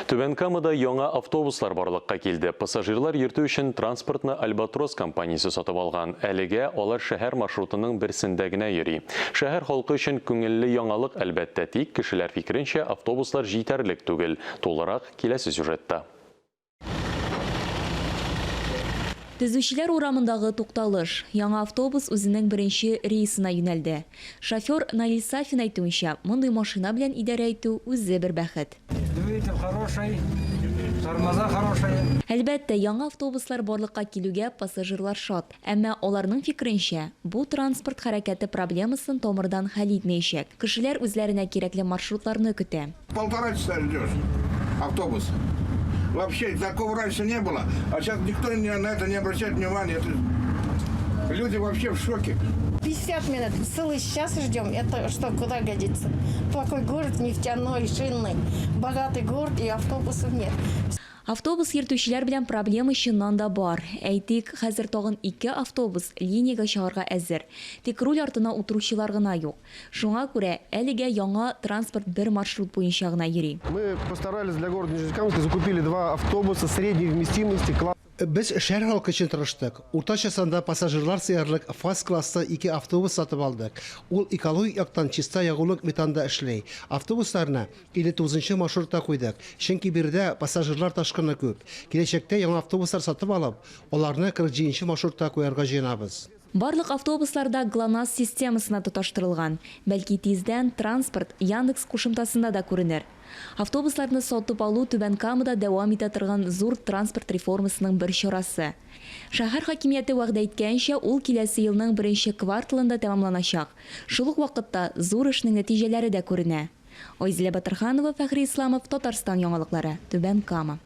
Түбән Камада яңа автобуслар барлыкка килде. Пассажирлар йөртү өчен транспортны Альбатрос компаниясе сатып алган. Әлегә алар шәһәр маршрутының берсендә генә йөри. Шәһәр халкы өчен күңелле яңалык, әлбәттә, тик, кешеләр фикеренчә, автобуслар җитәрлек түгел. Тулырак, киләсе сюжетта. Төзүчеләр урамындагы тукталыш. Яңа автобус үзенең беренче рейсына юнәлде. Шофер Наил Сафин әйтүенчә, мондый машина белән идарә итү үзе бер бәхет. Двигатель хороший, тормоза хорошие. Әлбәттә, яңа автобуслар барлыкка килүгә пассажирлар шат. Әмма, аларның фикеренчә, бу транспорт хәрәкәте проблемасын тамырдан хәл итмәячәк. Кешеләр үзләренә кирәкле маршрутларны көтә. Полтора часа ждешь автобус. Вообще такого раньше не было. А сейчас никто на это не обращает внимания. Это... Люди вообще в шоке. 50 минут, целый час ждем. Это что, куда годится? Такой город нефтяной, шинный, богатый город, и автобусов нет. Автобус йөртүчеләр белән проблема чыннан да бар. Әйтик, хәзер тагын ике автобус линиягә чыгарга әзер. Тик руль артына утыручылар гына юк. Шуңа күрә әлегә яңа транспорт бер маршрут буенча гына йөри. Мы постарались для города Нижнекамска, закупили два автобуса средней вместимости класса. Без шәһәр халкы өчен тырыштык. Уртача санда пассажирлар сыярлык фас класслы ике автобус сатып алдык. Ул экологик яктан чиста ягулык метанда эшли. Автобусларны 59 нчы маршрутта куйдык, чөнки биредә пассажирлар ташкыны күп. Киләчәктә яңа автобуслар сатып алып, аларны 47 нче маршрутта куярга җыенабыз. Барлык автобуслар да Глонасс системасына тоташтырылган. Бәлки тиздән транспорт Яндекс кушымтасында да күренер. Автобусларны сатып алу Түбән Камада дәвам итә торган зур транспорт реформасының бер чарасы. Шәһәр хакимияте вәгъдә иткәнчә, ул киләсе елның беренче кварталында тәмамланачак. Шул ук вакытта зур эшнең нәтиҗәләре дә күренә. Айзилә Батырханова, Фәхри Исламов, Татарстан яңалыклары, Түбән Кама.